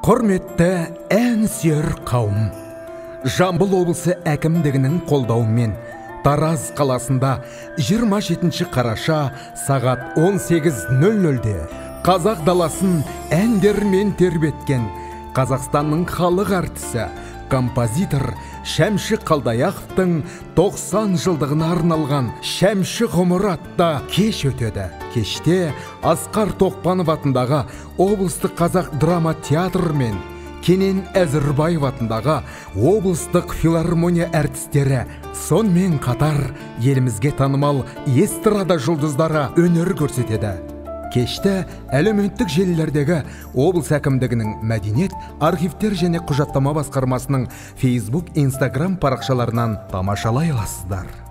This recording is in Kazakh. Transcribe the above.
Құрметті ән сүйер қауым, Жамбыл облысы әкімдігінің қолдауымен Тараз қаласында 27 қараша сағат 18:00-де қазақ даласын әндермен тербеткен Қазақстанның халық әртісі, композитор Шәмші Қалдаяқовтың 90 жылдығына арналған «Шәмші ғұмыры» атты кеш өтеді. Кеште Асқар Тоқпанов атындағы облыстық қазақ драма театры мен Кенен Әзірбаев атындағы облыстық филармония әртістері, сонымен қатар елімізге танымал эстрада жұлдыздары өнер көрсетеді. Кешті әлеуметтік желілердегі облыс әкімдігінің мәдениет, архивтер және құжаттама басқармасының Facebook, Instagram парақшаларынан тамашалай аласыздар.